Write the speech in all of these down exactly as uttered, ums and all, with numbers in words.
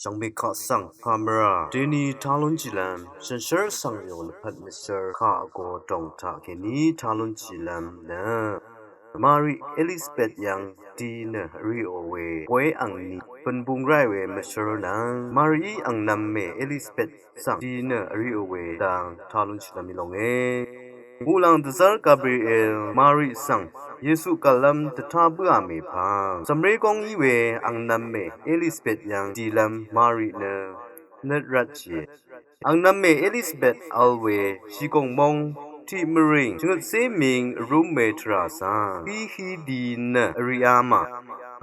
Shvngbe kaq svng pàmvrà deni talúnshìlv́m shànshér svng yò lvpat mvshvr kaq vgo dòng taq kèní talúnshìlv́m nø Mari Elisabet yv́ng di nø vriò we bóy angni bø̀nbung ráì we mvshvr nvng Marií angnv̄m mè Elisabet svng di nø vriò we dang talúnshìlv́m í longe. Muqlàng dvzv́r Gabriel Mari svng Yesu gv̀llv́m dvtá bǿà mèpvng cv̀mré góng í we angnv̄m mè Elisabet yv́ng dìlv́m Mari nø nøt rvtshìe. Angnv̄m mè Elisabet vl we shìgùng móng tiq mvrìng shvngøtcé ming vrúm we tvrà svng bíhí di nø vriá mà.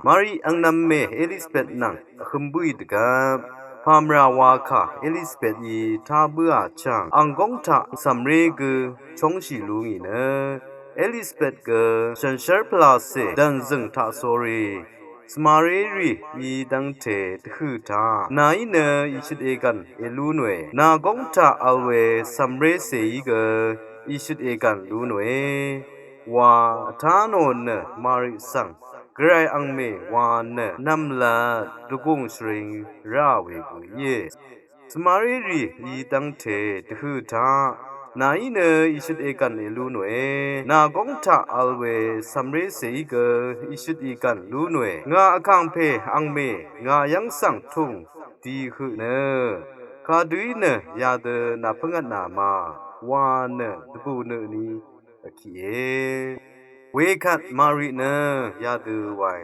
Mari angnv̄m mè Elisabet nvng vhøm bǿì dvgvp pàmvrà wa kà Elisabetí tá bǿà chvng ang góng taq cv̀mré gø chóngshì lú ngì nø Elisabet gø shànshér pvlacè dv̀nzø̀ng taqsórí svmaré rì í dv́ngte dvhø̀ taq nàí nø ìshøt ègv̀n èlú nòe. Nà góng taq vl we cv̀mré cèí gø ìshøt ègv̀n lú nòe wa vtá nò nø Mari svng Gvray angmè wa nø nv̀mlat dvgùng shvring ráà we gø íe. Svmaré rì í dv́ngte dvhø̀ taq nàí nø ìshøt ègv̀n èlú nòe. Nà góng taq vl we cv̀mré cèí gø ìshøt ègv̀n lú nòe. Ngà vkàngpè angmè ngà yv́ng svng tùng di høq nø kadø í nø yadø nàpv́ngvtnà ma wa nø dvbù nø ni vkiqe. Wekvt Mari nø yadø wae.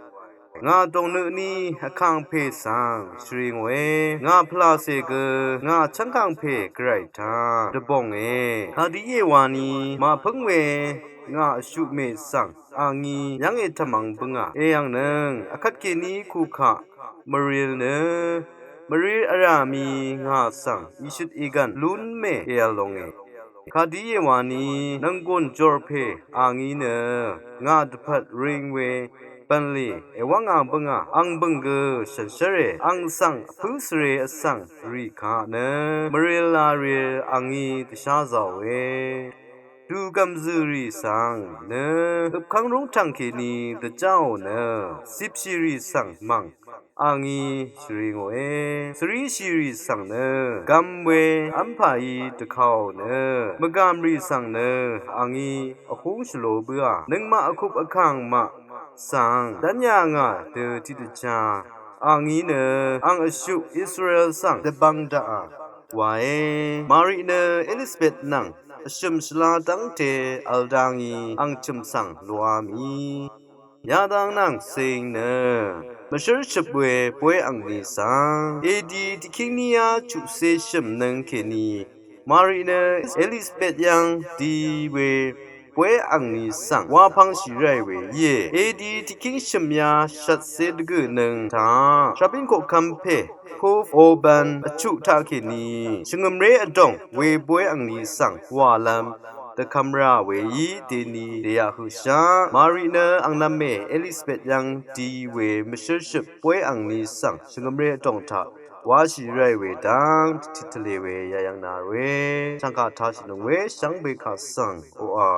Ngà dòng nø ni vkàngpè svng shvri ngòe. Ngà pvlacè gø ngà chv́ngkàngpè Gvray taq dvbònge. Kadø íe wani màpǿng we ngà vshuqmè svng angí yv́ng ètv̀mvng bǿngà. Eyv̀ngnøng vkvt kèní kukaq mvril nø mvril vrà mì ngà svng ìshøt ègv̀n lún mè èvl longe. Kadø íe wani nv̀nggùn jòrpè angí nø ngà dvpvt ring we bv̀nlì èwv́ng ang bǿngà. Ang bø̀ng gø shànshv́re. Ang svng vpǿ svre vsvng rì kaq nø mvril laril angí dvshá zàòe. Dugv̀m zø̀rì svng nø øpkv́ng rúngtv̀ng kèní dvjáò nø cipshìrì svng mv̀ng angí shvri ngòe. Svríshìrì svng nø gvm we v́mpàí dvkaò nø mvgàmrì svng nø angí vhúng shvlo bǿà. Nøngmaq vkup vkàng maq svng dv́nya ngà dø tiqdvchá angí nø ang vshuq Israel svng dvbvng daqà wae. Mari nø Elisabet nvng vshø̀m shvla dv́ngte vl dá ngì ang chø̀m svng loá mì. Yadang nvng cing nø mvshǿrshøp we bóy angni svng edi dvkíng níá chuqcé shø̀m nøng kèní Mari nø Elisabet yv́ng di we bóy angni svng wapvngshì ráì we íe. Edi dvkíng shø̀m yá shvtcé dvgø̀ nøng taq shabín koqkvm pè Kuf Oban vchuq taqkèní shvngø̀mré vdòng we bóy angni svng wàlv́m dvkvm rà weí deni dèyaq høqshaq. Mari nø angnv̄m mè Elisabet yv́ng di we mvshǿrshøp bóy angni svng shvngø̀mré vdòng taq wáshì ráì we dv́ng dvtit tvlē we yayv́ng nà ròe. Chv̀ngkà tashìnøng we shvngbe kaq svng oqà.